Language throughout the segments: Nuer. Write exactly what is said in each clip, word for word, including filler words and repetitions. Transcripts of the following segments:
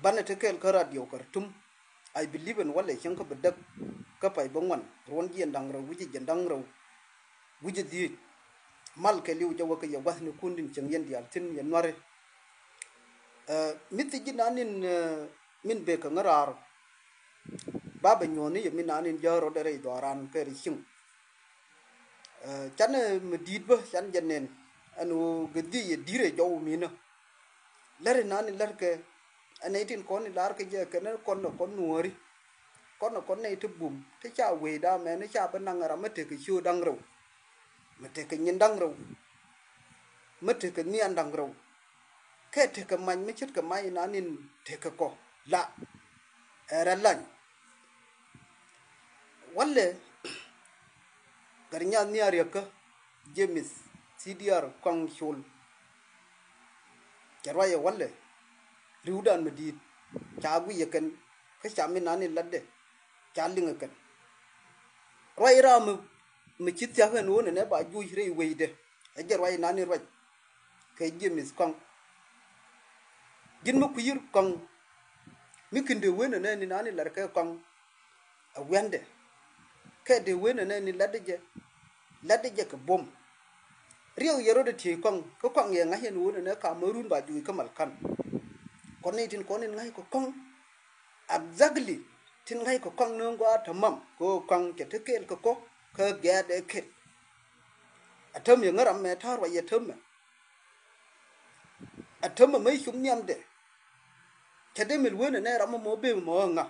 Banɛ te kɛɛl kä radio Khartoum. I believe ɛn walɛ cäŋ kä bi däk kä pay bä ŋuan ruɔ̱n jiɛn da̱ŋ rɛw wi̱cɛ jiɛn da̱ŋ rɛw wi̱cɛ dhiec. Mal kɛ li̱w jɛ wä kɛ yɛ gua̱thnikun tin cieŋ yɛn diaal thi̱n yɛ Nuäri. Ɛ, mi thiec ji̱ naan in, ɛ, min bëë kɛ ŋäraar. Ba bɛ nyuɔ̱ɔ̱ni yɛ mi naan in jäär rɔɔdɛ rɛy dhɔaaran kɛ ri cieŋ. Ɛ, canɛ mi di̱i̱t bä can jɛ nɛn ɛn ɣöö gɛ dhiec yɛ di̱t ɛ jɔw minä. Lär in naan in lär kɛ ɛn nɛy tin kɔn in la̱r kɛ jɛ kɛn kɔn ɛ kɔn Nuääri. Kɔn ɛ kɔn nɛy ti bum ti ca wecda mɛn ca bi naŋ ram mi tekɛ ciö da̱ŋ rɛw, mi tekɛ nyin da̱ŋ rɛw, mi tekɛ nhian da̱ŋ rɛw. Kɛ tekɛ mac mi ce̱tkɛ mac in naan in tekɛ kɔ la ɛ rɛ lany. Walɛ Gär Nyath Nhial Riäkä, James Thidiar Kɔaŋ Col. Cɛ ruac ɛ walɛ ri̱wdan mi di̱i̱t ca guic ɛ kɛn kä ca mi naan in latdɛ ca liŋ ɛ kɛn. Ruac ram mi, mi ci thia̱k ɛn ɣöö nɛnɛ ba juuc rɛy wecdɛ. Ɛ jɛ ruac in naan in ruac kɛ James Kɔaŋ. Ji̱n mi kui̱r Kɔaŋ mi kin dee wen ɛnɛ ni naan in lar kɛ Kɔaŋ ɛ wiandɛ. Kɛ dee wen ɛnɛ ni latdɛ jɛ, latdɛ jɛ kɛ bom. Riɛk yɛ rot ɛ tiey Kɔaŋ kä Kɔaŋ yɛ ŋa̱c ɛn wen ɛnɛ ka mɛ run ba juuc kä Malkan. Kɔn ni tin kɔn in ŋa̱c kɛ Kɔaŋ. Exactly tin ŋa̱c kɛ Kɔaŋ ni ŋuaar tamam kɛ Kɔaŋ cɛ te kɛɛl kɛ kɔ kä gɛɛt ɛ ket. A täm yɛ ŋäram mɛ ta̱a̱ ruac yɛ tämɛ. A tämɛ mä i̱ cum nhiamdɛ. Cɛ dee mil wen ɛnɛ ram mɔ bee mɔ ŋa.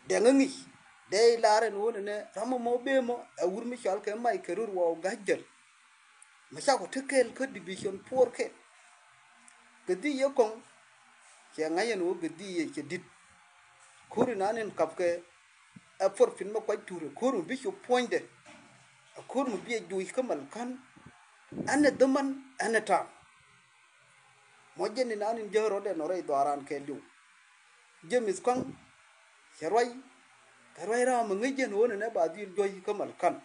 Dɛŋ ŋi̱c dee ilar ɛn wen ɛnɛ ram mɔ bee mɔ ɛ wur mi cɔal kɛ mac kɛ rur wɔ ga̱c jäl. Mɛ cakɔ te kɛɛl kä division puɔr kɛɛl. Kɛ dhiec yɛ Kɔaŋ cɛ ŋa̱c ɛn ɣöö kɛ dhiec yɛ cɛ di̱t. Ko̱ri naan in kap kɛ ɛ puɔr pin mɛ kuac turɛ ko̱r mi bi cu puɔ̱nydɛ. Ɛ ko̱r mi bi ɛ juuc kä Malkan. Ɛn ɛ dhäman ɛn ɛ ta̱a̱. Mɔ jɛn in naan in jäk rɔɔdɛ nɔ rɛy dhɔaaran kɛɛliw. James Kɔaŋ cɛ ruac kɛ ruac ram mi ŋäc jɛn ɣöö nɛnɛ ba dhil juɔ̱c kä Malkan.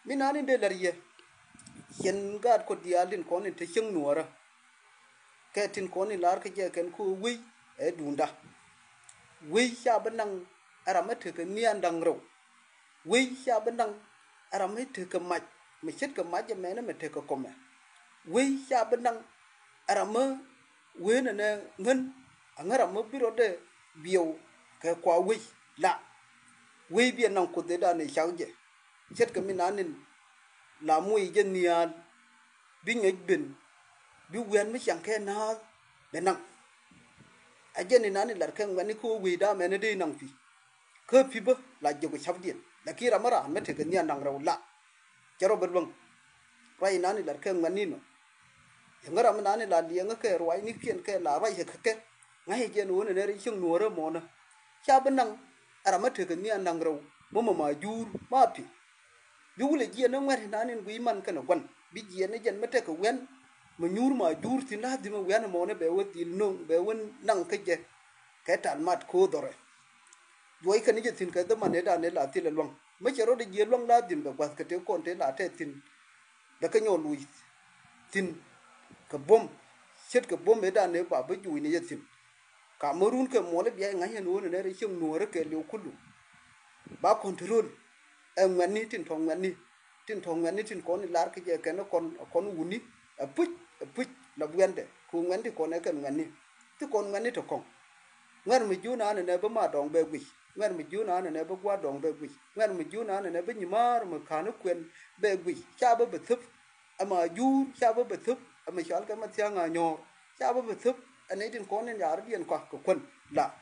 Mi naan in dee la̱r yɛ cɛn gaat kɔ diaal tin kɔn in te cieŋ Nuäärä. Kɛ tin kɔn in la̱r kä jɛ kɛn kä wec ɛ duunda. Wec ca bi naŋ ɛ ram mi tekɛ nhian da̱ŋ rɛw. Wec ca bi naŋ ɛ ram mi tekɛ mac mi ce̱tkɛ mac ɛmɛnɛ mi tekɛ kɔmɛ. Wec ca bi naŋ ɛ ram mi wen ɛnɛ ŋän aŋä ram mi bi rɔɔdɛ biɛw kɛ kua wec la. Wec biɛ naŋ Kuoth ëëdan ëë cak jɛ. Ce̱tkɛ mi naan in la muc jɛ nhial bi nyɔc ben bi wian mi ciaŋ kɛ naath bɛ naŋ. A jɛn in naan in lar kɛ ŋuɛ̈tni kä wec da̱a̱ mɛn in dee naŋ pi̱. Kä pi̱ bä la jiök capdiɛn lakin ram mi raan mi tekɛ nhial naŋ rɛw la. Cɛ rɔ bä luäŋ. Ruac in naan in lar kɛ ŋuɛ̈tni nɔ. Yɛ ŋä ram in naan in la liɛŋä kɛ ruacnikiɛn kɛ la ruac kɛ kɛ ŋa̱c jɛn ɣöö nɛnɛ rɛy cieŋ Nuäärä mɔnä. Ca bi naŋ ɛ ram mi tekɛ nhial naŋ rɛw mɔ mɔ ma juur ma pi̱. Bi wulɛ jiɛn ni ŋuɛ̈t in naan in guic man kɛnɛ gua̱n bi jiɛn ni jɛn mi tekɛ wian. Mi nyuur ma juur thi̱n la dhimɛ wian ɛmɔnɛ bɛ wä dhil no̱o̱ŋ bɛ wä naŋ kä jɛ. Kɛ tal mat ko̱o̱th dhɔrɛ. Juɔc kɛn ni jɛ thi̱n kɛ dhäman ëëdan ëë la thilɛ lua̱ŋ mi cɛ rɔɔdɛ jiɛn lua̱ŋ la dhim bɛ gua̱th kɛ tëë kɔn tëë la tɛth thi̱n. Bɛ kɛ nyɔk luc thi̱n kɛ buɔ̱m. Ce̱tkɛ buɔ̱m ëëdan ëë ba bä juuc ni jɛ thi̱n. Ka mi run kɛ muɔl i̱ bia i̱ ŋa̱c ɛn ɣöö nɛnɛ rɛy cieŋ Nuäärä kɛɛliw kulu. Ba control ɛ ŋuɛ̈tni tin tɔ̱ ŋuɛ̈tni tin tɔ̱ ŋuɛ̈tni tin kɔn in lar kä jɛ kɛn kɔn kɔn wuni. Ɛ puc ɛ puc la buɛndɛ kɛ ɣöö ŋuɛ̈tni kɔn ɛ kɛn ŋuɛ̈tni. Ti kɔn ŋuɛ̈tni tɔ̱ kɔ̱ŋ. Ŋuɛ̈t mi ji̱ naan ɛnɛ bä ma dɔ̱ŋ bɛ guic. Ŋuɛ̈t mi ji̱ naan ɛnɛ bä gua̱a̱r dɔ̱ŋ bɛ guic. Ŋuɛ̈t mi ji̱ naan ɛnɛ bä nyimaar mi ka̱n kuɛn bɛ guic. Ca bä bɛ thäp. Ɛmɛ a juur ca bä bɛ thäp. Ɛmɛ cɔal kɛ ma thia̱ŋ a nyɔ̱ɔ̱r ca bä bɛ thäp. Ɛn nɛy tin kɔn in yaar diɛn kɔak kɛ kuän la.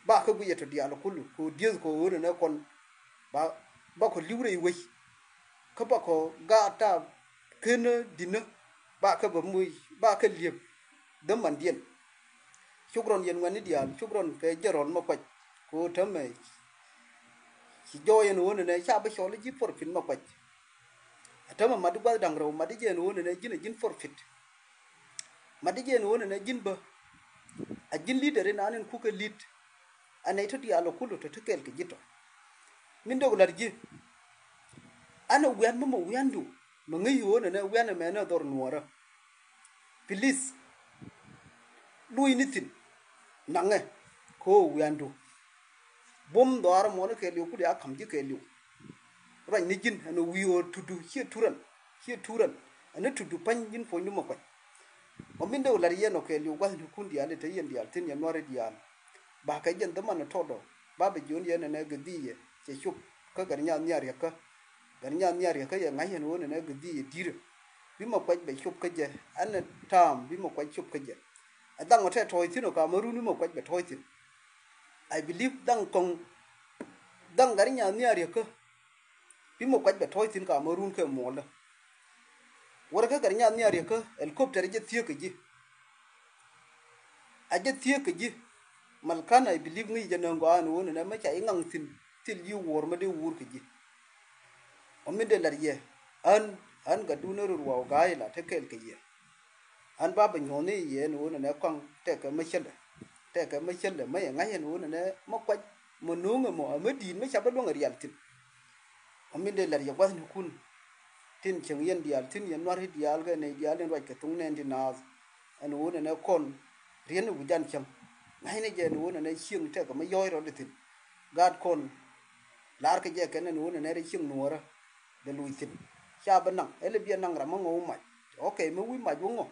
Ba kä guic ɛ tɔ diaal kulu kɛ ɣöö dieth kɛ ɣöö nɛnɛ kɔn. Ba, ba kɔ li̱w rɛy wec. Kä ba kɔ gaat taap kenä di̱nä. Ba kä bɛ muc ba kä liep. Dhämandiɛn. Cuk rɔn yɛn ŋuɛ̈tni diaal cuk rɔn kɛ jɛ rɔn ma kuac. Kɛ ɣöö täämɛ ci jɔɔc ɛn ɣöö nɛnɛ ca bi cɔl i̱ ji̱ forfeit ma kuac. A täämɛ mat i̱ gua̱th da̱ŋ rɛw mat i̱ jɛ ɛn ɣöö nɛnɛ ji̱n a ji̱n forfeit. Mat i̱ jɛ ɛn ɣöö nɛnɛ ji̱n bä a ji̱n leader in an in kukɛ lead. A nɛy tɔ diaal ɔ kul tɔ ti kɛɛl kɛ ji̱ tɔ. Min dök la̱r ji̱. An ɛ wian mi mɔ wiandu mɛ ŋäc ɣöö nɛnɛ wian ɛmɛ ni ɛ dhɔr nuɔɔrä. Please. Luc ni thi̱n. Naŋɛ. Kɛ ɣöö wiandu. Bum dhɔaar mɔni kɛɛliw kudi a ka̱m ji̱ kɛɛliw. Ruac ni ji̱n ɛn wi̱i̱ ɣöö tutdu ciɛ turɛn. Ciɛ turɛn. Ɛn ni tutdu pa̱ny ji̱n puɔ̱nydu mɛ kuany. Ɔ min dee wä la̱r yɛn ɔ kɛɛliw gua̱thnikun diaal i̱ te yɛn diaal thi̱n yɛn nuari diaal. Bakɛ jɛn dhäman ɛ tɔt ɔ ba bɛ jiɔn yɛn ɛnɛ gɛ dhi̱i̱ yɛ cɛ cop kä gɛr nyath nhiar yɛ kä. Gɛr nyath nhiar yɛ kä yɛ ŋa̱c yɛn ɣöö nɛnɛ gɛ dhi̱i̱ yɛ di̱rä. Bi mɛ kuac bɛ cop kä jɛ ɛn ɛ ta̱a̱m bi mɛ kuac cop kä jɛ. Ɛ dhaŋ ɔ tɛ tɔ̱ɔ̱c thi̱n ɔ ka mɛ run bi mɛ kuac bɛ tɔ̱ɔ̱c thi̱n. I believe dhaŋ kɔŋ dhaŋ gɛr nyath nhiar yɛ kä. Bi mɛ kuac bɛ tɔ̱ɔ̱c thi̱n ka mɛ run kɛ muɔɔlä. Wärä kä gɛr nyath nhiar yɛ kä helicopter jɛ thiek kɛ ji̱. A jɛ thiek kɛ ji̱. Malkan I believe ŋi̱i̱c jɛ nöŋ gɔaa ɛn ɣöö nɛnɛ mɛ ca i̱ ŋaŋ thi̱n thil ji̱ wuɔ̱ɔ̱r mɛ dee wuur kɛ ji̱. Ɔ min dee la̱r yɛ ɣän ɣän gatdun ni rut waw ga̱a̱c la te kɛɛl kɛ yɛ. Ɣän ba bɛ nyuɔ̱th ni yɛ ɛn ɣöö nɛnɛ kɔaŋ tɛkɛ mɛ cäl ɛ tɛkɛ mɛ cäl ɛ mɛ yɛ ŋa̱c ɛn ɣöö nɛnɛ mɛ kuac mɛ no̱o̱ŋ ɛmɔ ɛ mɛ di̱i̱t mɛ ca bä luäŋ ɛ rial thi̱n. Ɔ min dee la̱r yɛ gua̱thnikun tin cieŋ yɛn diaal thi̱n yɛn nua̱ri diaal kɛ nɛy diaal in ruac kɛ thoŋ nɛɛn ti naath. Ɛn ɣöö nɛnɛ kɔn riɛn i̱ wi̱dan cäŋ ŋa̱cnɛ jɛ ɛn ɣöö nɛnɛ cieŋ tɛkɛ mi yɔ̱ɔ̱c rɔɔdɛ thi̱n. Gaat kɔn la̱rkɛ jɛ kɛn ɛn ɣöö nɛnɛ rɛ cieŋ nuɔ̱ɔ̱rä bɛ luc thi̱n. Ca bä naŋ ɛ lɛ biɛ naŋ ram mi ŋɔw mac. Ok mi wi̱c mac wä ŋɔ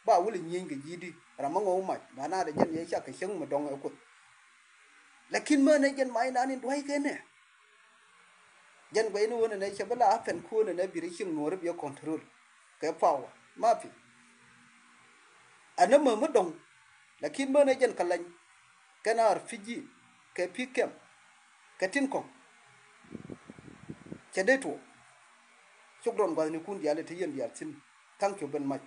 ba wä lɛ nyieeny kɛ ji̱ di ram mi ŋɔw mac ba naat ɛ jɛn yɛ cakɛ cäŋ mi dɔŋ ɛ kuoth. Lakin mänɛ jɛn mac naan in dua̱ckɛ nɛ. Jɛn guɛy ni ɣöö nɛnɛ cɛ bi la happen kɛ ɣöö nɛnɛ bi rɛ cieŋ nuɔ̱ɔ̱rä biɛ control kɛ power ma pi. Anä mä mi dɔ̱ŋ. Lakin mänɛ jɛn kɛ lany kɛn a R P G kɛ P K M kɛ tin kɔ̱ŋ. Cɛ dee tuɔɔk. Cuk dɔn gua̱thnikun diaal ɛ te yɛn diaal thi̱n. Thank you very much.